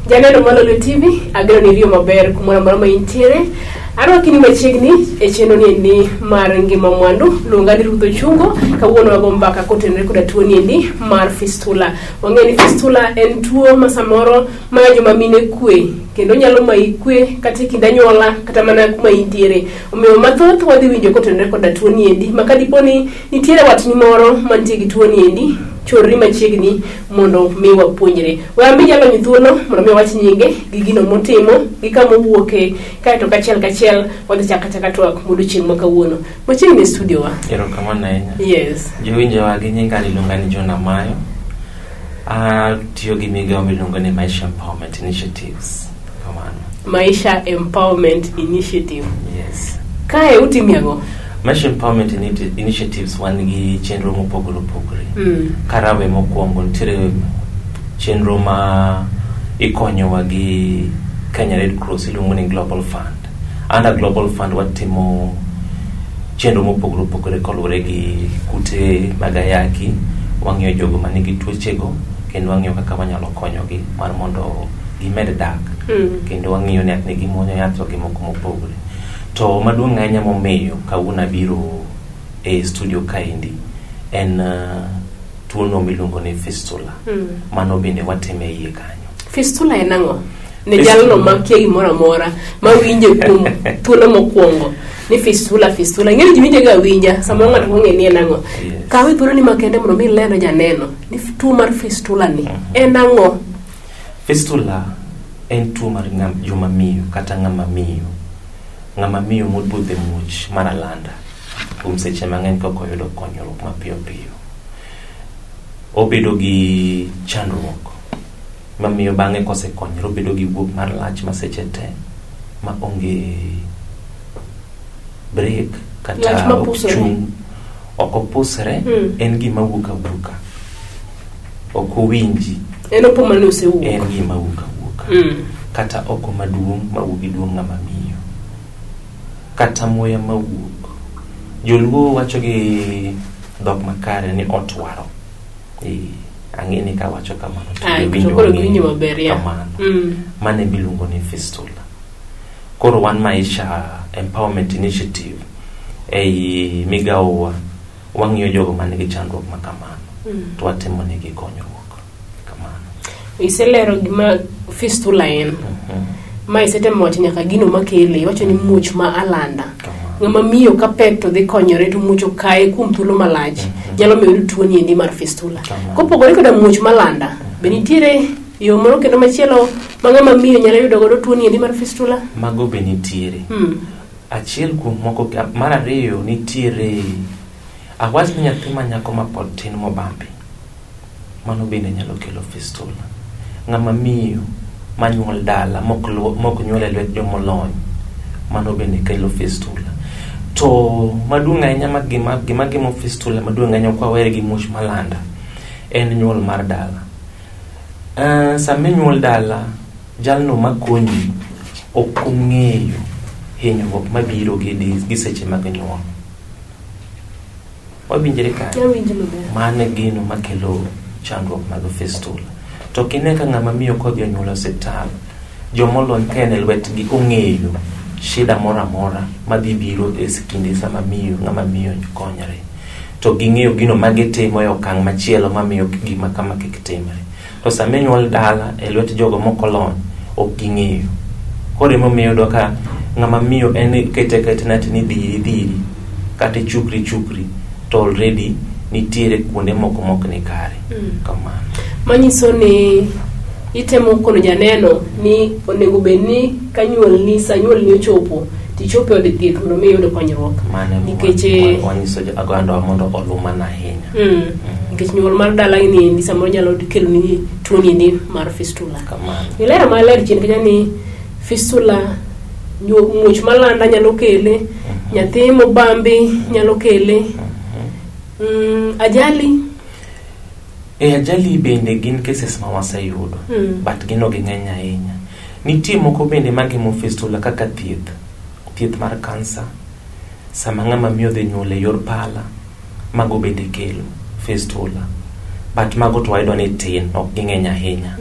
Janeno mar Lolwe TV, ageno ni iriyo maber kumoro amora ma intiere. Arwaki ni machiegni e chenro ni endi mar ngima mwandu. Luonga ni Ruth Ochungo. Kawuono wago mbaka kotenore koda tuo ni endi mar fistula. Wang'eyo ni fistula en tuo ma samoro mayo joma mine kwe kendo nyalo mayi kwe kata e kind anyuola kata mana kuma intiere. Omiyo mathoth wadhi winjo kotenore koda tuo ni endi ma kadipo ni nitiere watni moro mantie gi tuo ni endi chorri machiegni mondo mi wapuonjre. We ami jalony thuolo mondo mi owach nyinge gi gino motimo gi kama owuoke kaeto kachiel kachiel wadhi chako achaka twak modiochieng' ma kawuono. Machiegni e studio wa. Erokamano ahinya. Yes. Jowinjowa gi nyinga iluonga ni John Amayo. Atiyo gi migawo miluongo ni Maisha Empowerment Initiatives. Kamano. Maisha Empowerment Initiative. Yes. Kae utimie ang'o? Maisha Empowerment Initiatives wan gi chenro mopogore opogore. Karawe mokwongo nitiere chenro ma ikonyowa gi Kenya Red Cross iluongo ni Global Fund. Under Global Fund watimo chenro mopogore opogore koluwore gi kute mag ayaki. Wang'iyo jogo manigi tuochego kendo wang'iyo kaka wanyalo konyogi mar mondo gimed dak. Kendo wang'iyo ni ne gimuonyo yath to gi moko mopogore. To maduong' ahinya momiyo kawuono abiro e studio kaendi en tuono miluongo ni fistula. Mano bende watime iye kanyo. Fistula en ang'o? Ne jalno makia gimoro amora ma winje kuom thuolo mokwongo ni fistula fistula. Ing'e ni ji winje ga awinja samoro ng'ato ok ong'e ni en ang'o. Yes. Kawe thuolo ni makende mondo mi iler janeno ni tuo mar fistula ni en ang'o? Fistula en tuo mar joma miyo kata ng'ama miyo. Ng'ama miyo mobudho e muoch mar alanda kuom seche mang'eny kok oyudo konyruok mapiyo piyo. Obedo gi chandruok mamiyo bang'e kosekonyore obedo gi wuok mar lach ma seche te ma onge break kata Lach ma ok pusore. chung'. Ok opusre, en gima wuok awuoka. Ok owinji. En opo mana ni osewuok. En gima wuok awuoka. Kata oko maduong' mawuok gi duong' ng'ama miyo. Kata muya mawuok. Joluo wacho gi dhok makare ni otwaro. Ang'e ni kawacho kamano to Ah, jowinjo to koro ong'eyo giwinjo maber, ya. Kamano. Mano ema iluongo ni fistula. Koro wan Maisha Empowerment Initiative ei migawowa wang'iyo jogo man gi chandruok ma kamano to watimo negi konyruok kamano. Iselero gima fistula en. Ma isetemo wacho nyaka gino makele. Iwacho ni muoch ma alanda. Kamano. Ng'ama miyo ka pek to dhi konyore to muoch okaye kuom thuolo malach. Nyalo miyo oyud tuo ni endi mar fistula. Kamano. Kopogore koda muoch malanda, be nitiere yo moro kendo machielo ma ng'ama miyo nyalo yudo godo tuo ni endi mar fistula? Mago be nitiere. Achiel kuom moko, mar ariyo nitiere awach ni nyathi ma nyako ma pod tin mobambi. Mano bende nyalo kelo fistula. Ng'ama miyo manyuol dala mok mok nyuol e lwet jomolony, mano bende kelo fistula. To maduong' ahinya ma gima gima gemo fistula maduong' ahinya kwawere gi muoch malanda en nyuol mar dala. Sama inyuol dala, jalno makonyi ok ong'eyo hinyruok mabiro gi, gi seche mag nyuol. Wawinjre kanyo? Awinjo maber. Mano e gino makelo chandruok mag fistula. To kine ka ng'ama miyo kodhi onyuol e osiptal, jomolony ka en e lwetgi ong'eyo shida moro amora madhi biro e kinde sama miyo ng'ama miyo konyre. To ging'eyo gino ma gitimo e okang' machielo mamiyo gima kama kik timre. To sama inyuol dala e lwet jogo mokolony, ok ging'eyo. Koro emomiyo iyudo ka ng'ama miyo en ikete aketa ni ati ni dhiri dhiri kata ichukri ichukri to already nitiere kuonde moko mok ni kare. Kamano. Manyiso ni itemo kono janeno ni onego bed ni ka nyuolni sa nyuolni ochopo tichopo e od thieth mondo mi iyud konyruok. Mano ema Nikech eh, wanyiso ogandawa mondo oluw mana ahinya. Nikech nyuol mar dala ni endi samoro nyalo keloni tuo ni endi mar fistula. Kamano. Ilero maler chien kacha ni fistula muoch malanda nyalo kele, nyathi mobambi nyalo kele, ajali. E ajali bende gin cases ma waseyudo but gin ok ging'eny ahinya. Nitie moko bende magemo fistula kaka thieth, thieth mar kansa, sama ng'ama miyo odhi nyuol e yor pala, mago bende kelo fistula. But mago to wayudo ni tin, ok ging'eny ahinya.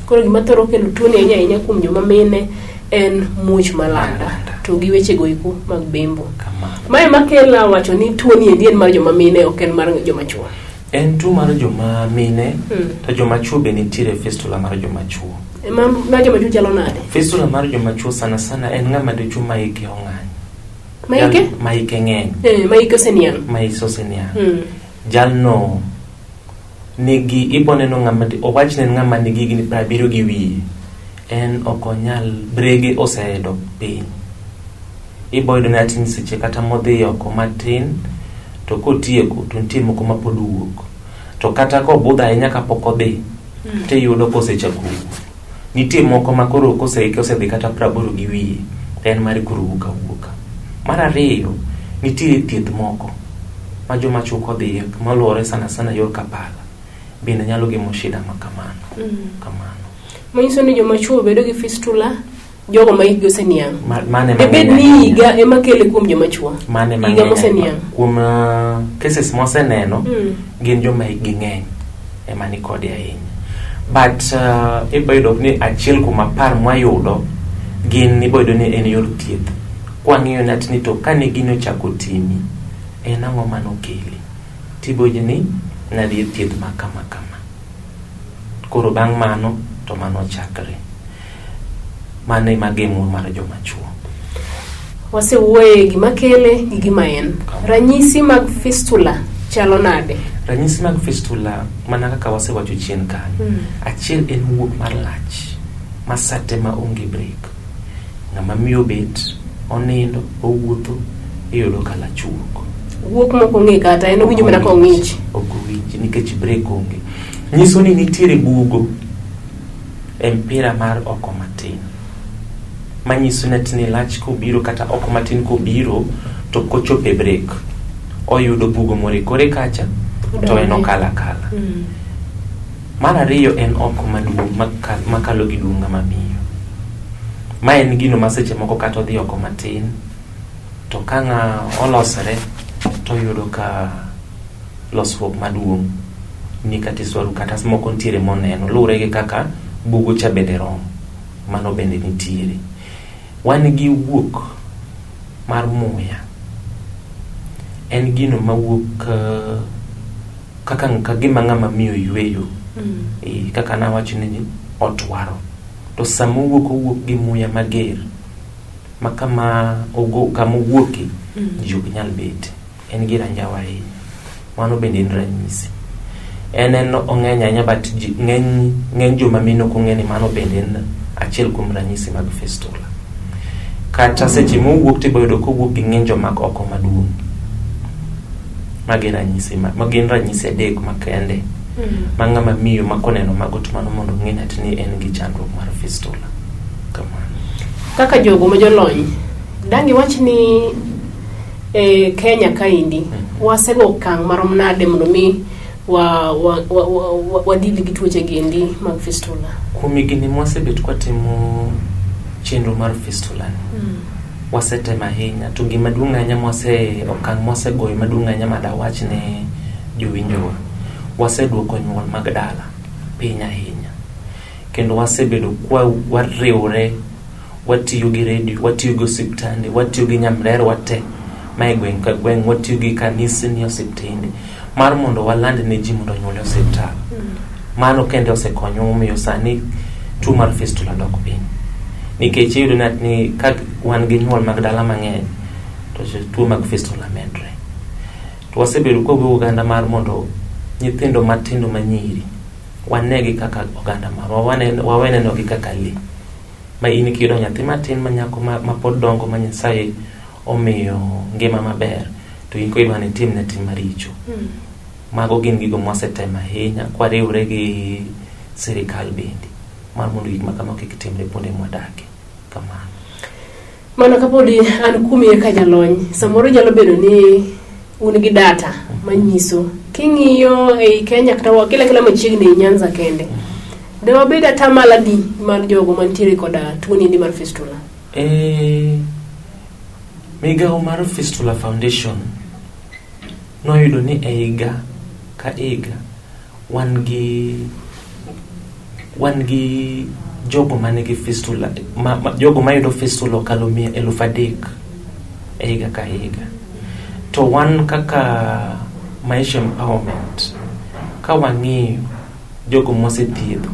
Koro gima thoro kelo tuoni ahinya ahinya kuom joma mine en muoch malanda to gi wechego eko mag bembo. Kamano. Mae makela wacho ni tuoni endi en mar joma mine ok en mar joma chuo. En tuo mar joma mine to joma chuo be nitiere fistula mar joma chuo. Ma joma chuo chalo nade? Fistula mar joma chuo sana sana en ng'ama dichuo ma hike ong'any. Ma hike? Ma hike ng'eny. Ma hike oseniang'. Ma hike oseniang'. Jalno nigi ibo neno ng'ama owach ne en ng'ama nigi higni 70 gi wiye. En ok onyal brege osedok piny. Ibo yudo ni ati ni seche kata modhi oko matin to kotieko to nitie moko ma pod wuok. To kata kobudho ahinya kapok odhi tiyudo kosechako wuok. Nitie moko ma koro koseike osedhi kata 80 gi wiye to en mare koro wuok awuoka. Mar ariyo, nitiere thieth moko ma joma chuo kodhiye moluwore sana sana yor kapala bende nyalo gemo shida ma kamano. Kamano. Manyiso ni joma chuo bedo gi fistula jogo ma hikgi oseniang'. Mane Debed mang'eny ni ahinya. higa ema kele kuom joma chuo. Mane Higa mang'eny moseniang'. Kuom cases moseneno gin joma hikgi ng'eny ema ni kode ahinya. But ibo yudo ni achiel kuom 10 mwayudo gin ibo yudo ni en yor thieth. Kwang'iyo ni ati ni to kane gini ochako timi, en ang'o manokele? Tibo yudo ni nadhi e thieth ma kama kama. Koro bang' mano to mano ochakre. Mano ema gemo mar joma chuo. Wasewuoye gima kele gi gima en. Ranyisi mag fistula chalo nade? Ranyisi mag fistula mana kaka wasewacho chien kanyo. Achiel en wuok mar lach ma sate ma onge break. Ng'ama miyo bet, onindo, owuotho, iyudo ka lach wuok. Wuok mok ong'e kata en owinjo mana kong'ich. Ok owinji nikech break onge. Nyiso ni nitiere bugo e mpira mar oko matin. Manyiso ni lach kobiro kata oko matin kobiro to kochopo e break oyudo bugo moro e kore kacha to en okalo akala. Mar ariyo en oko maduong' makalo gi duong' ng'ama miyo. Ma en gino ma seche moko kata odhi oko matin to ka ng'a olosore to oyudo ka losruok maduong' ni kata iswaru kata moko nitiere moneno luwore gi kaka bugo cha bende rom. Mano bende nitiere. Wan gi wuok mar muya. En gino mawuok kaka kagima ng'ama miyo yweyo. Kaka nawacho ni otwaro. To sama owuok owuok gi muya mager ma kama ogo kama owuoke ji ok nyal bete. En gi ranjaw ahinya. Mano bende en ranyisi. En ong'eny ahinya but ng'eny joma mine ok ong'e ni mano bende en achiel kuom ranyisi mag fistula. Kata seche mowuok to ibo yudo kowuok gi ng'injo mag oko maduong'. Magi ranyisi ma gin ranyisi adek makende ma ng'ama miyo ma koneno mago to mano mondo ong'e ni en gi chandruok mar fistula. Kamano. Kaka jogo ma jolony, dang' iwach ni e Kenya kaendi wasego okang' marom nade mondo mi wadil gi tuoche gi endi mag fistula? Kuom higni mwasebet kwatimo chenro mar fistula ni, wasetemo ahinya to gima duong' ahinya mwase okang' mwasegoyo maduong' ahinya madawach ne jowinjowa, waseduoko nyuol mag dala piny ahinya kendo wasebedo kwa wariwre, watiyo gi redio, watiyo gi osiptande, watiyo gi nyamrerwa te ma e gweng' ka gweng', watiyo gi kanisni, osiptende mar mondo waland ne ji mondo onyuol e osiptal. Mano kende osekonyo omiyo sani tuo mar fistula dok piny. Nikech iyudo ni ka wan gi nyuol mag dala mang'eny to tuo mag fistula medre. To wasebedo kwa wuoyo oganda mar mondo nyithindo matindo manyiri wanegi kaka oganda marwa, wawe nenogi kaka lee. Ma in kiyudo nyathi matin ma nyako ma pod dongo ma Nyasaye omiyo ngima maber to in koro idwa ni itimne tim maricho. Mago gin gigo mwasetemo ahinya kwariwre gi sirikal bende mar mondo gik ma kamago kik timre kuonde mwadake. Kamano. Mana kapod an kuomi ka jalony, samoro nyalo bedo ni un gi data manyiso king'iyo ei Kenya kata kila kila machiegni ei Nyanza kende, de wabed atamalo adi mar jogo mantiere koda tuoni endi mar fistula? Migawo mar Fistula Foundation noyudo ni e higa ka higa wan gi wan gi jogo manigi fistula jogo mayudo fistula okalo 300,000 e higa ka higa. To wan kaka Maisha Empowerment, ka wang'iyo jogo mwasethiedho,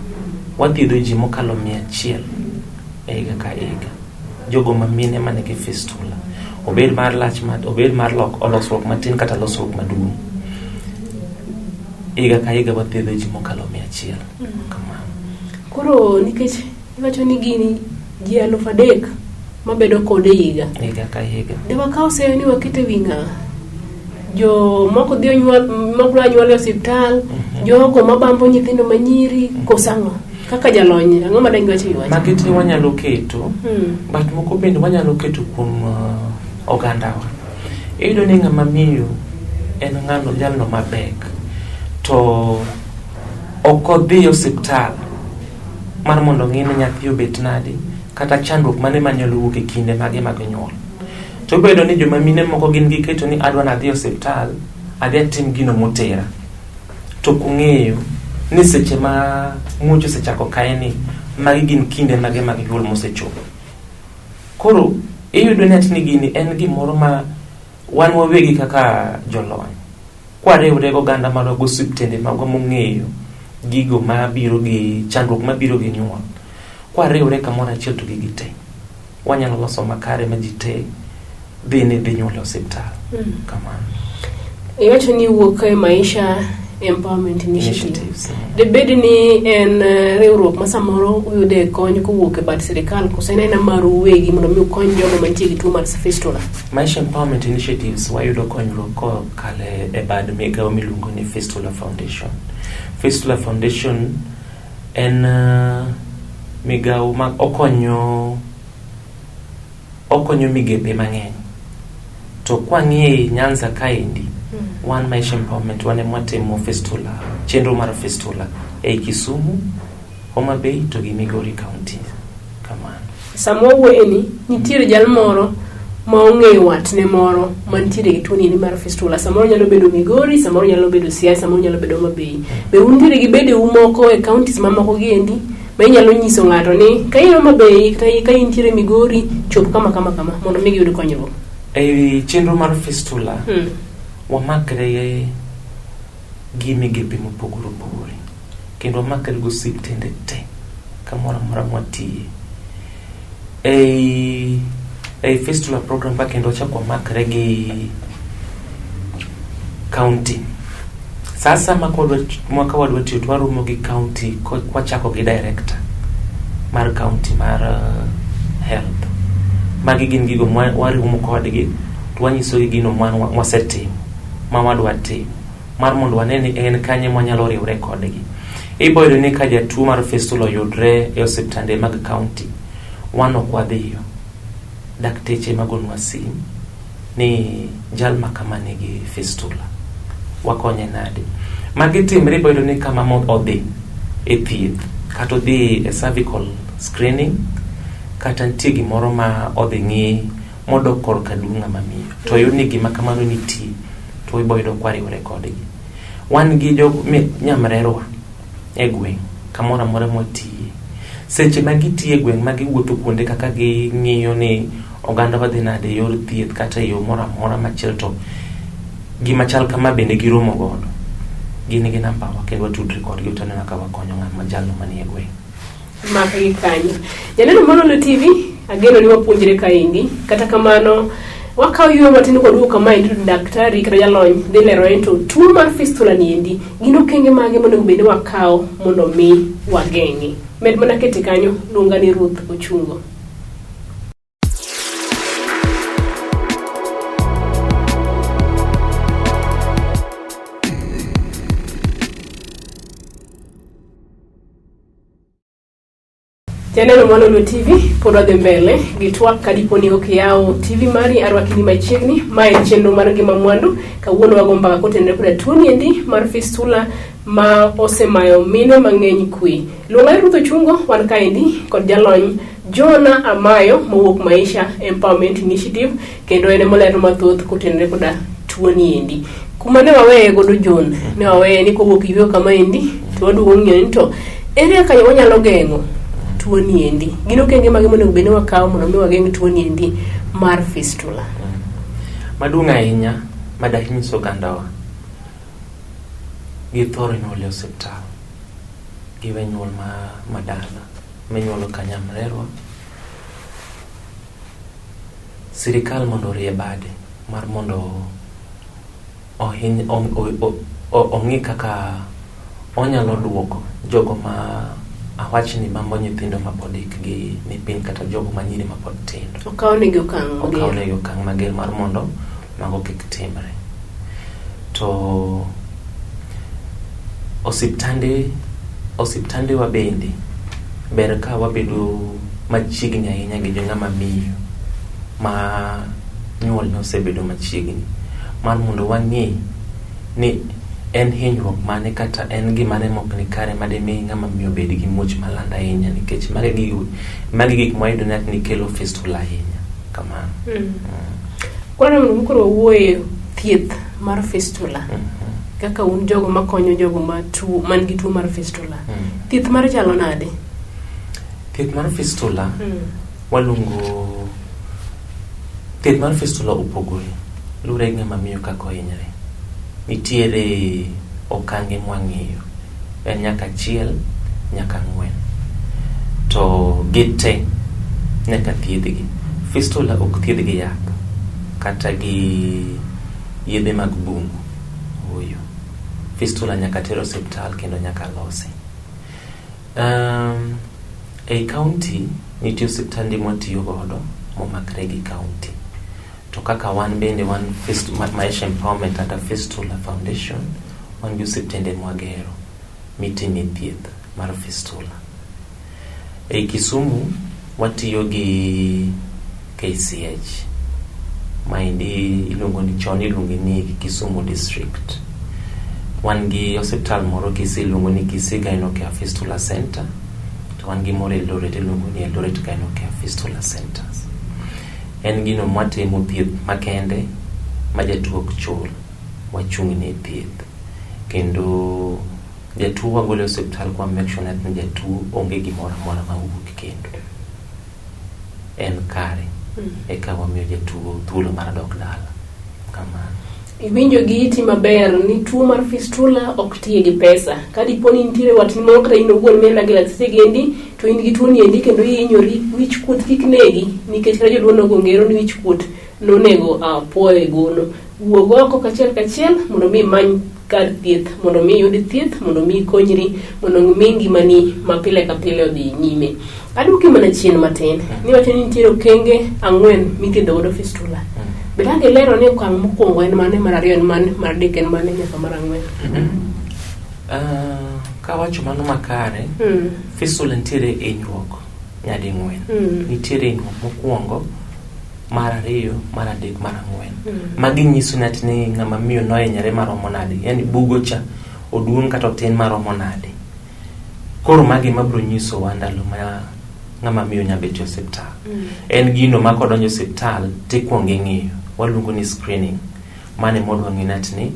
wathiedho ji mokalo 100 e higa ka higa. Jogo ma mine manigi fistula, obed mar lach, obed mar losruok matin kata losruok maduong'. Higa ka higa wathiedho ji mokalo 100. Kamano. Koro nikech iwacho ni gini ji 3,000 mabedo kode higa. Higa ka higa. De wakaw seyo ni wakete wi ng'a? Jo moko dhi onyuol, moko dwa nyuol e osiptal, jogo mabambo nyithindo manyiri, koso ang'o? Kaka jalony, ang'o ma dang' iwach e wi wach? Magi te wanyalo keto, but moko bende wanyalo keto kuom ogandawa. Iyudo ni ng'ama miyo en ng'ano jalno mapek to ok odhi e osiptal mar mondo ong'i ni nyathi obet nade kata chandruok mane manyalo wuok e kinde mage mag nyuol. To bedo ni joma mine moko gin giketo ni adwa nadhi e osiptal adhi atim gino motera. To ok ong'eyo ni seche ma muoch osechako kaye ni magi gin kinde mage mag nyuol mosechopo. Koro iyudo ni ati ni gini en gimoro ma wan wawegi kaka jolony kwariwre gi oganda marwa gi osiptende magwa mong'eyo gigo mabiro gi chandruok mabiro gi nyuol kwariwre kamoro achiel to gigi te wanyalo loso makare ma ji te dhi ni dhi nyuol e osiptal. Kamano. Iwacho ni wuok e Maisha Empowerment Initiative. Initiatives. Debed ni en riwruok ma samoro uyude kony kowuok e bad sirikal koso en aena maru uwegi mondo mi ukony jogo mantie gi tuo mar fistula? Maisha Empowerment Initiatives wayudo konyruok kokalo e bad migawo miluongo ni Fistula Foundation. Fistula Foundation en migawo ma okonyo migepe mang'eny. To kwang'iyo ei Nyanza kaendi, wan Maisha Empowerment wan ema watimo fistula, chenro mar fistula ei Kisumu, Homa Bay to gi Migori County. Kamano. Sama wawuoyeni, nitiere jal moro ma ong'eyo watne moro mantiere gi tuoni mar fistula. Samoro nyalo bedo Migori, samoro nyalo bedo Siaya, samoro nyalo bedo Homa Bay. Be untiere gi bedeu moko e counties mamoko gi endi ma inyalo nyiso ng'ato ni ka in Homa Bay kata ka intiere Migori, chop kama kama kama mondo mi giyud konyruok. Ei chenro mar fistula, wamakre gi migepe mopogore opogore kendo wamakre gi osiptende te kamoro amora mwatiye. Ei fistula program ka kendo wachako wamakre gi county. Sa asaya ma ka wadwa tiyo to waromo gi county kwachako gi director mar county mar health. Magi gin gigo ma waromo kodgi to wanyisogi gino ma wasetimo ma wadwa timo mar mondo wane ni en kanye mwanyalo riwre kodgi. Ibo yudo ni ka jatuo mar fistula oyudre e osiptande mag county, wan ok wadhiyo. Dakteche ema gonwa sim ni jal ma kama nigi fistula, wakonye nade? Magi timre ibo yudo ni kama odhi e thieth kata odhi e cervical screening kata nitie gimoro ma odhi ng'i modok korka duong' ng'ama miyo to oyud ni gima kamano nitie to ibo yudo kwariwre kodgi. Wan gi jo nyamrerwa e gweng' kamoro amora mwatiye. Seche ma gitiyo e gweng' ma giwuotho kuonde kaka ging'iyo ni oganda wadhi nade e yor thieth kata e yo moro amora machielo to gima chal kama bende giromo godo. Gin gi namba wa kendo watudre kodgi to waneno ka wakonyo ng'ama jalno manie gweng'. Mak gi kanyo. Janeno mar Lolwe TV, ageno ni wapuonjre kaendi. Kata kamano, wakawo yueyo matin kod wuok kamaendi to daktari kata jalony dhi lero en to tuo mar fistula ni endi gin okenge mage monego bed ni wakawo mondo mi wageng'e. Med mana kete kanyo, luonga ni Ruth Ochungo. Janeno mar Lolwe TV pod wadhi mbele gi twak ka dipo ni ok iyawo TV mari arwaki ni machiegni. Ma en chenro mar ngima mwandu. Kawuono wago mbaka kotenore koda tuo niendi mar fistula ma osemayo mine mang'eny kwe. Luonga ni Ruth Ochungo, wan kaendi kod jalony Jona Amayo mowuok Maisha Empowerment Initiative kendo en emolero mathoth kotenore koda tuo niendi. Kuma ne waweye godo John, ne waweye ni kowuok yueyo kama endi to waduogo ng'iyo ni to ere kaka wanyalo geng'o tuo ni endi. Gin okenge mage monego bed ni wakawo mondo mi wageng' tuo ni endi mar fistula? Maduong' ahinya madah nyiso ogandawa, githoro nyuol e osiptal, giwe nyuol ma madala minyuolo kanyamrerwa. Sirikal mondo orie bade mar mondo ohiny ong'i kaka onyalo duoko jogo ma awach ni bambo nyithindo mapod hikgi ni piny kata jogo ma nyiri mapod tindo. Okaw negi okang' mager. Okaw negi okang' mager mar mondo mago kik timre. To osiptande osiptandewa bende ber ka wabedo machiegni ahinya gi jong'ama miyo ma nyuol ne osebedo machiegni mar mondo wang'e ni en hinyruok mane kata en gimane mok ni kare madimi ng'ama miyo bed gi muoch malando ahinya nikech magi magi gik mwayudo ni kelo fistula ahinya kamano. Koro mondo koro wawuoye thieth mar fistula. Kaka un jogo makonyo jogo ma tuo man gi tuo mar fistula. Thieth mare chalo nade? Thieth mar fistula waluongo thieth mar fistula opogore luwore gi ng'ama miyo kaka ohinyre. Nitiere okange mwang'iyo en nyaka achiel nyaka ang'wen to gite nyaka thiedhgi. Fistula ok thiedh gi yath kata gi yedhe mag bungu ooyo. Fistula nyaka ter osiptal kendo nyaka losi. Ei kaunti nitie osiptande mwatiyo godo momakre gi kaunti. To kaka wan bende wan Maisha Empowerment kata Fistula Foundation, wan gi osiptende mwagero mitime thieth mar fistula. Ei Kisumu watiyo gi KCH maendi iluongo ni chon iluonge ni Kisumu District. Wan gi osiptal moro Kisii iluongo ni Kisii Gynocare Fistula Center to wan gi moro Eldoret iluongo ni Eldoret Gynocare Fistula Centers. En gino mwatimo thieth makende ma jatuo ok chul, wachung' ne thieth. Kendo jatuo wagolo e osiptal kwa make sure ni jatuo onge gimoro amora mawuok kendo. En kare eka wamiyo jatuo thuolo mar dok dala. Kamano. Iwinjo gi iti maber ni tuo mar fistula ok tiye gi pesa. Ka dipo ni nitiere watni moro kata in owuon mineno gi lakteche gendi to in gi tuo ni endi kendo ihinyori, wich kuot kik negi nikech kata joluo nogo ngero ni wich kuot nonego apuoyo e gono. Wuog oko kachiel kachiel mondo mi imany kar thieth mondo mi iyud thieth mondo mi ikonyri mondo mi ngimani ma pile ka pile odhi nyime. Aduoki mana chien matin. Niwacho ni nitiere okenge ang'wen mithiedho godo fistula. Be dang' ilero ni okang' mokwongo en mane, mar ariyo en mane, mar adek en mane, nyaka mar ang'wen. Kawacho mano makare, fistula nitiere hinyruok nyading'wen. Nitiere hinyruok mokwongo, mar ariyo, mar adek, mar ang'wen. Magi nyiso ni ati ni ng'ama miyo nohinyore maromo nade, yani bugo cha oduong' kata otin maromo nade. Koro magi ema biro nyisowa ndalo ma ng'ama miyo nya bet e osiptal. En gino ma kodonjo e osiptal tikwongo ing'iyo, waluongo ni screening. Mano ema wadwa ng'eyo ni ati ni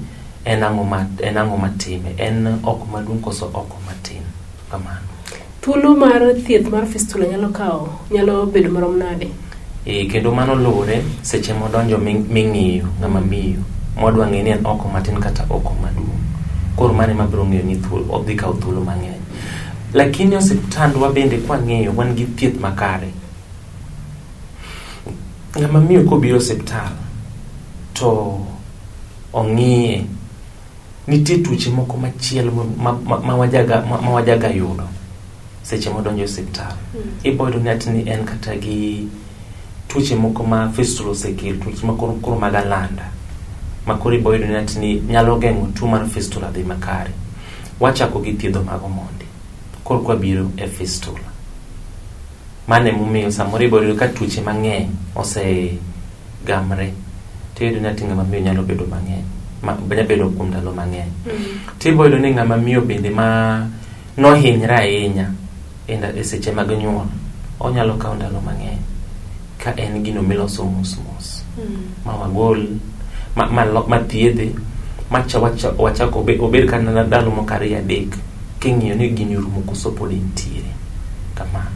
en ang'o ma en ang'o matime, en oko maduong' koso oko matin. Kamano. Thuolo mar thieth mar fistula nyalo kawo nyalo bedo marom nade? E, kendo mano luwore seche modonjo ming'iyo ng'ama miyo mwadwa ng'e ni en oko matin kata oko maduong'. Koro mano ema biro ng'eyo ni thuolo, odhi kawo thuolo mang'eny. Lakini osiptandwa bende kwang'iyo wan gi thieth makare. Ng'ama miyo kobiro osiptal to ong'iye nitie tuoche moko machielo ma wajaga yudo seche modonjo e osiptal. Ibo yudo ni ati ni en kata gi tuoche moko ma fistula osekelo, tuoche ma koro mag alanda ma koro ibo yudo ni ati ni nyalo geng'o tuo mar fistula dhi makare. Wachako gi thiedho mago mondi koro kwabiro e fistula. Mano emomiyo samoro ibo yudo ka tuoche mang'eny osegamre tiyudo ni ati ng'ama miyo nyalo bedo mang'eny nyalo bedo kuom ndalo mang'eny. Tibo yudo ni ng'ama miyo bende ma nohinyre ahinya e seche mag nyuol onyalo kawo ndalo mang'eny ka en gino miloso mos mos ma wagol ma thiedhe Macha wachako obed kata ndalo moko ariyo adek king'iyo ni gini orumo koso pod entiere. Kamano.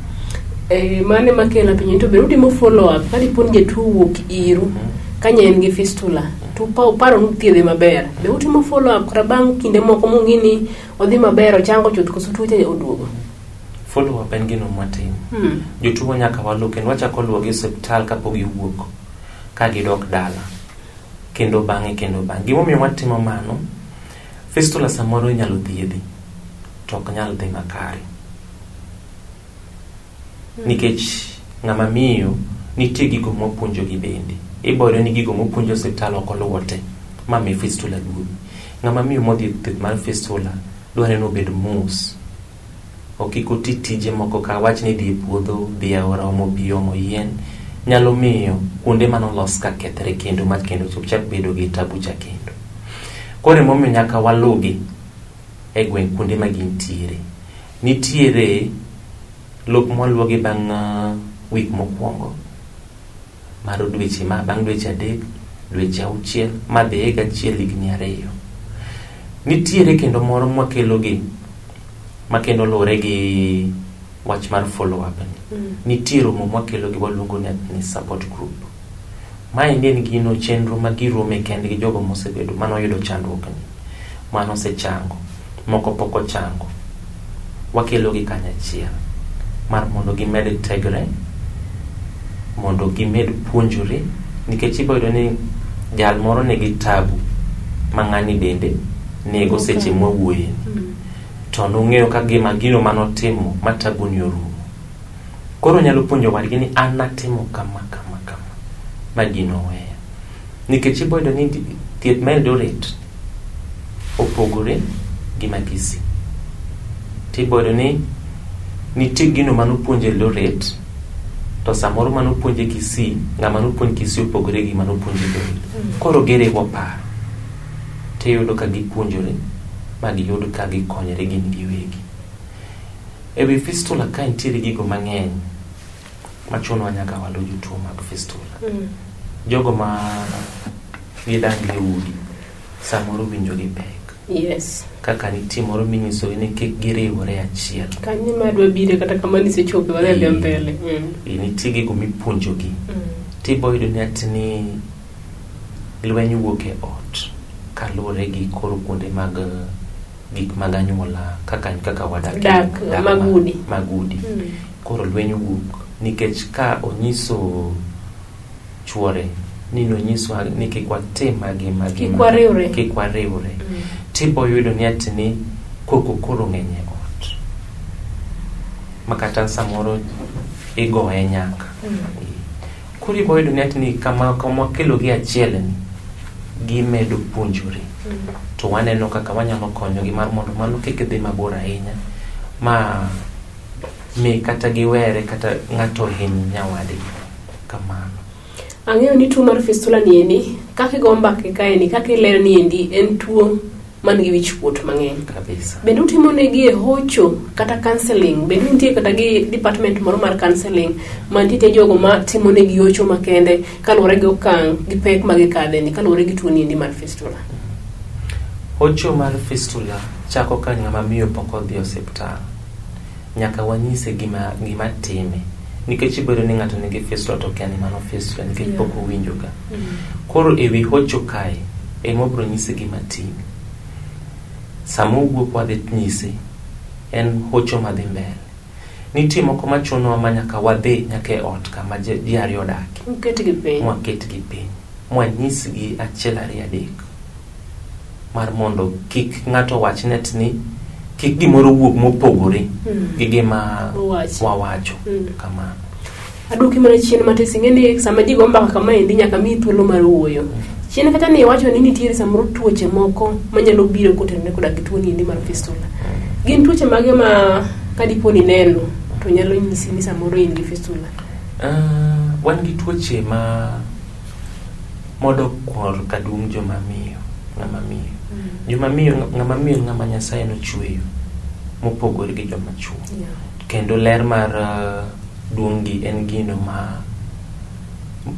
Mane makela penjo to be utimo follow up ka dipo ni jatuo owuok iru kanya en gi fistula to uparo ni uthiedhe maber, be utimo follow up kata bang' kinde moko mung'i ni odhi maber, ochango chuth, koso tuoche oduogo? Follow up en gino mwatimo. Jotuo nyaka waluw kendo wachako luwogi e osiptal kapok giwuok ka gidok dala kendo bang'e kendo bang'e. Gimomiyo watimo mano, fistula samoro inyalo thiedhi to ok nyal dhi makare. Nikech ng'ama miyo nitie gigo mwapuonjogi bende. Ibo yudo ni gigo mopuonj e osiptal ok oluwo te ma mi fistula duogi. Ng'ama miyo modhi e thieth mar fistula dware ni obed mos. Ok kik oti tije moko ka wach ni dhi e puodho, dhi e aora omo pi, omo yien nyalo miyo kuonde manolos ka kethre kendo ma kendo chak bedo gi tabu cha kendo. Koro emomiyo nyaka walugi e gweng' kuonde ma gintiere. Nitiere lop mwaluwogi bang' wik mokwongo mar dweche ma bang' dweche 3, dweche 6, madhi higa achiel, higni 2. Nitiere kendo moro mwakelogi ma kendo luwore gi wach mar follow up ni. Nitie romo mwakelogi waluongo ni support group. Maendi en gino chenro ma girome kendgi jogo mosebedo manoyudo chandruok ni, manosechango, moko pok ochango. Wakelogi kanyachiel mar mondo gimed tegre, mondo gimed puonjore, nikech ibo yudo ni jal moro nigi tabu ma ng'ani bende nego seche mwawuoye ni. To nong'eyo ka gima gino manotimo ma tabu ni orumo. Koro onyalo puonjo wadgi ni an natimo kama kama kama ma gino oweya. Nikech ibo yudo ni thieth ma Eldoret opogore gi ma Kisii. Tibo yudo ni nitie gino manopuonj Eldoret to samoro manopuonje Kisii, ng'ama nopuonj Kisii opogore gi manopuonj Eldoret. Koro giriwo paro tiyudo ka gipuonjore ma giyud ka gikonyore gin giwegi. E wi fistula ka nitiere gigo mang'eny machunowa nyaka waluw jotuo mag fistula. Jogo ma gidak e udi samoro winjo gi pek. Kaka nitie moro minyisogi ni kik giriwore achiel. Kanyo ema adwa bire kata kama nisechope wadhi adhiya mbele. Nitie gigo mipuonjogi. Tibo yudo ni ati ni lweny wuok e ot kaluwore gi koro kuonde mag gik mag anyuola kaka wadak Dak, mag udi. mag udi. Koro lweny wuok nikech ka onyiso chuore ni nonyiswa ni kik watim magi magi Kik wariwre. kik wariwre. Tibo yudo ni ati ni koko koro ng'eny e ot ma kata samoro igoye nyaka. Koro ibo yudo ni ati ni kama wakelogi achiel ni gimedo puonjore. To waneno kaka wanyalo konyogi mar mondo mano kik dhi mabor ahinya ma mi kata giwere kata ng'ato hiny nyawadgi kamano. Ang'eyo ni tuo mar fistula ni endi kaka igo mbaka kaendi kaka ilero ni endi en tuo man gi wich kuot mang'eny. Kabisa. Bende utimo negi e hocho kata counseling? Bende nitie kata gi department moro mar counseling mantie jogo ma timo negi hocho makende kaluwore gi okang' gi pek ma gikadhe ni kaluwore gi tuo ni endi mar fistula? Hocho mar fistula chako ka ng'ama miyo pok odhi e osiptal. Nyaka wanyise gima time. Nikech ibedo ni ng'ato nigi fistula to okia ni mano fistula nikech pok owinjo ga. Koro ewi hocho kae ema wabiro nyise gima time. Sama owuok wadhi nyise en hocho madhi mbele. Nitie moko machunowa ma nyaka wadhi nyaka e ot kama ji ariyo odakie. Uketgi piny. Mwaketgi piny. Mwanyisgi 1 2 3 mar mondo kik ng'ato wach net ni kik gimoro wuog mopogore gi gima wawacho. Kamano. Aduoki mana chien matis, ing'e ni sama ji go mbaka kamaendi nyaka miyi thuolo mar wuoyo. Chien kata ni iwacho ni nitiere samoro tuoche moko manyalo biro kotenore koda gi tuo ni endi mar fistula. Gin tuoche mage ma kadipo ni neno to nyalo nyisi ni samoro in gi fistula? Wan gi tuoche ma modok korka duong' joma miyo, ng'ama miyo. Joma miyo, ng'ama miyo ng'ama Nyasaye nochweyo mopogore gi joma chuo. Kendo ler mar duong' gi en gino ma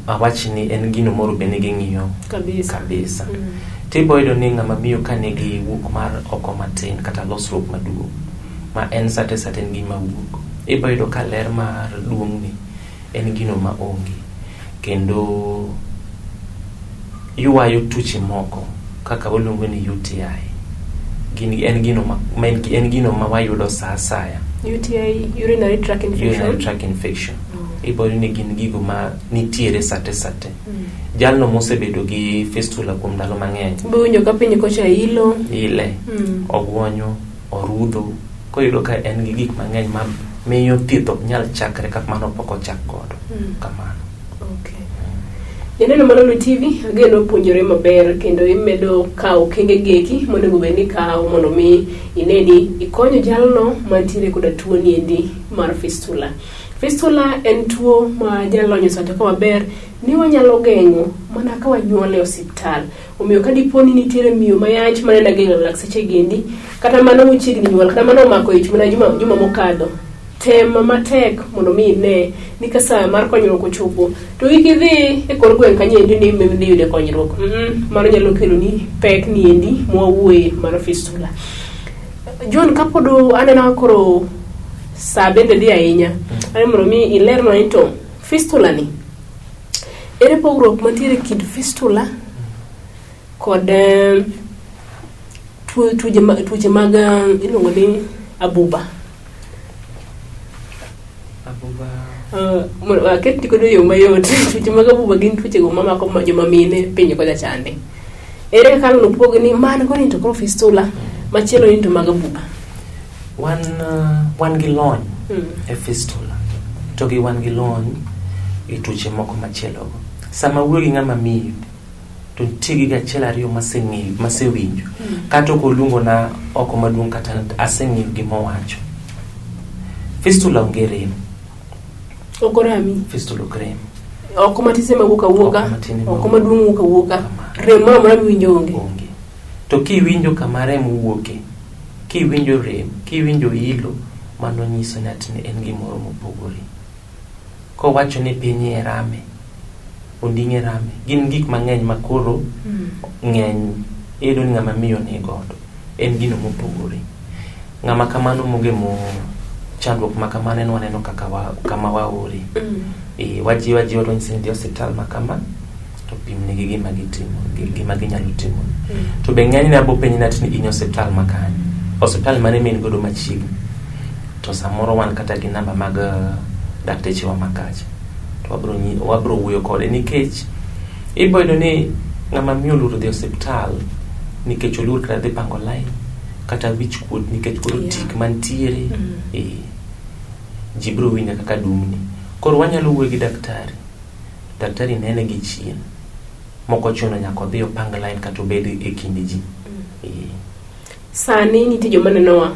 Awach ni en gino moro bende ging'iyo Kabisa. Kabisa. Tibo yudo ni ng'ama miyo ka nigi wuok mar oko matin kata losruok maduong' ma en sate sate en gima wuok, ibo yudo ka ler mar duong'ni en gino ma onge kendo ywayo tuoche moko kaka waluongo ni UTI. Gin, en gino ma, ma en, en gino ma wayudo sa asaya. UTI, urinary tract infection. Urinary tract infection. Ibo yudo ni gin gigo ma nitiere sate sate. Jalno mosebedo gi fistula kuom ndalo mang'eny, Ibo winjo ka piny kocha ilo. Ile, ogwonyo, orudho, koyudo ka en gi gik mang'eny ma miyo thieth ok nyal chakre ka mano pok ochak godo. Kamano. Okay. Janeno mar Lulu TV, ageno puonjore maber kendo imedo kawo okenge geki monego bed ni ikawo mondo mi ine ni ikonyo jalno mantiere koda tuo ni endi mar fistula. Fistula en tuo ma jalony osewacho ka maber ni wanyalo geng'o mana ka wanyuole e osiptal. Omiyo ka dipo ni nitiere miyo mayach maneno geng'o lakseche gendi, kata mano mochiegni nyuol, kata mano omako ich mana juma mokadho, tem matek mondo mi ine ni ka saa mar konyruok ochopo to kik idhi e kor gweng' kanyo endi ni idhi yude konyruok. Mano nyalo keloni pek ni endi mwawuoye mar fistula. John, kapod aneno ka koro saa bende dhi ahinya, aneno mondo mi ilerna ni to fistula ni ere pogruok mantiere e kind fistula kod tuoche mag iluongo ni abuba? Abuba. Mondo aket godo e yo mayot, tuoche mag abuba gin tuoche go mamako joma mine piny kocha chande. Ere kaka ang' nopog ni man go ni to koro fistula, machielo ni to mag abuba? Wan gi lony e fistula to gi wan gi lony e tuoche moko machielo go. Sama wuoyo gi ng'ama miyo to nitie gigo achiel ariyo maseng'eyo, masewinjo. Kata ok oluongona oko maduong' kata aseng'eyo gima owacho. Fistula onge rem. Ok orami. Fistula ok rem. Oko matis ema wuok awuoka, Oko matin ema oko wuok. maduong' wuok awuoka. Kamano. Rem moro amora miwinjo onge. Onge. To kiwinjo kama rem wuoke, kiwinjo rem, kiwinjo ilo, mano nyiso ni ati en gimoro mopogore. Kowacho ni piny e rame, onding'e rame, gin gik mang'eny ma koro ng'eny iyudo ni ng'ama miyo ni godo en gino mopogore. Ng'ama kamano mogemo chandruok ma kamano en waneno kaka wa, kama waore. E, wajiwo ajiwa to nyisi ni dhi e osiptal ma kama to pimnegi gima gitimo, gima ginyalo timo. To be ng'enyne abo penji ni ati ni in e osiptal ma kanye, osiptal mane ma in godo machiegni. To samoro wan kata gi namba mag daktechewa ma kacha to wabro wuoyo kode nikech ibo yudo ni ng'ama miyo oluoro dhi e osiptal nikech oluor kata dhi pango line kata wich kuot nikech koro tik mantiere. E, ji biro winja kaka dumni. Koro wanyalo wuoyo gi daktari, daktari nene gi chien mok ochuno nyaka odhi opang line kata obed e kind ji. E, Sani nitie joma nenowa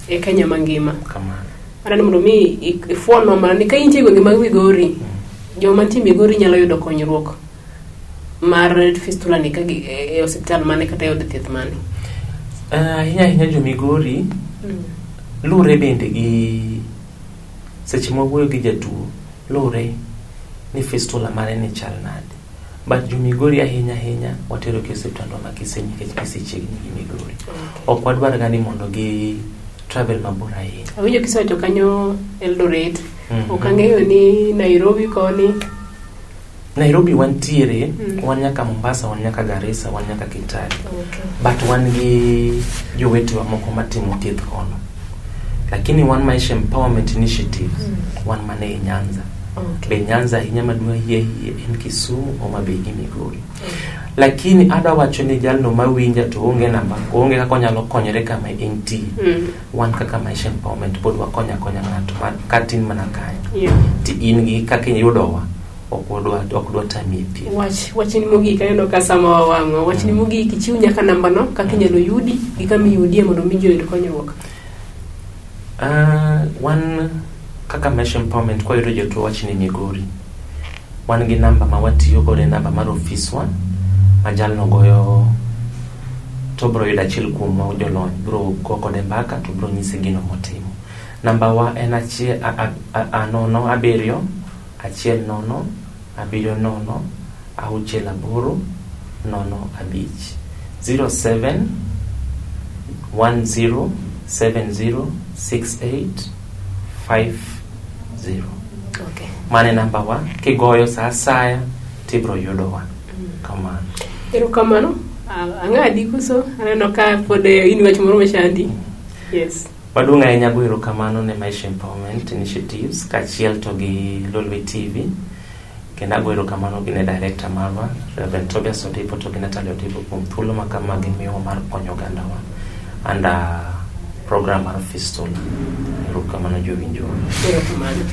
e Kenya mangima. Kamano. Adwaro ni mondo mi ifuonwa mana ni ka intie e gwenge mag Migori, joma nitie Migori nyalo yudo konyruok mar fistula ni ka gi e osiptal mane kata e od thieth mane? Ahinya ahinya jo Migori luwre bende gi seche mwawuoyo gi jatuo, luwre ni fistula mare ni chal nade. But jo Migori ahinya ahinya watero gi e osiptandwa ma Kisii nikech Kisii chiegni gi Migori. Ok wadwar ga ni mondo gi travel mabor ahinya. Awinjo kisewacho kanyo Eldoret. Ok ang'eyo ni Nairobi koni. Nairobi wantiere, wan nyaka Mombasa, wan nyaka Garissa, wan nyaka Kitale. But wan gi jowetewa moko matimo thieth kono. Lakini wan Maisha Empowerment Initiatives, wan mana e Nyanza. Be Nyanza ahinya maduong' hie hie en Kisumu, Homa Bay gi Migori. Lakini adwa wacho ni jalno mawinja to onge namba, onge kaka onyalo konyore kama entie. Wan kaka Maisha Empowerment pod wakonyo akonya ng'ato ma katin mana kanyo. Ti in gi kaka iyudowa, ok dwa tami e thieth. Wachni mogik, aneno ka sama wawang'o. Wachni mogik, ichiw nyaka namba no kaka inyalo yudi gi kama iyudie mondo mi ji oyud konyruok. Wan kaka Maisha Empowerment kwayudo jotuo wachni Migori, wan gi namba ma watiyo godo e namba mar ofiswa ma jalno goyo to bro yudo achiel kuomwa jolony bro go kode mbaka to bro nyise gino motimo. Namba wa en achiel 0 7 1 0. 7 0 6 8 0 5 07 10 70 68 50. Mano e namba wa, kigoyo sa asaya tibiro yudowa. Kamano. Erokamano. Ang'adi koso aneno ka pod in wach moro machandi. Yes. Maduong' ahinya go erokamano ne Maisha Empowerment Initiatives kaachiel to gi Lolwe TV. Kendo ago erokamano gi ne director marwa Reverend Tobias Odipo to gi Natalie Odipo kuom thuolo ma kama gimiyowa mar konyo ogandawa under program mar Fistula. Erokamano jowinjowa. Erokamano.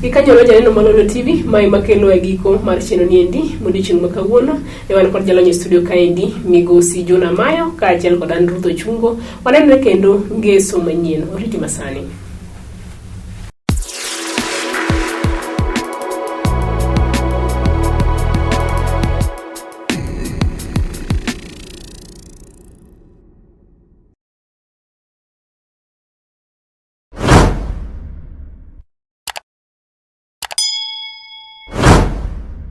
Gikanyono janeno mar Lolwe TV, mae makelo e giko mar chenro niendi modiochieng' ma kawuono. Ne wan kod jalony e studio kaendi Migosi John Amayo kaachiel kod an Ruth Ochungo. Wanenre kendo ngeso manyien. Oriti masani.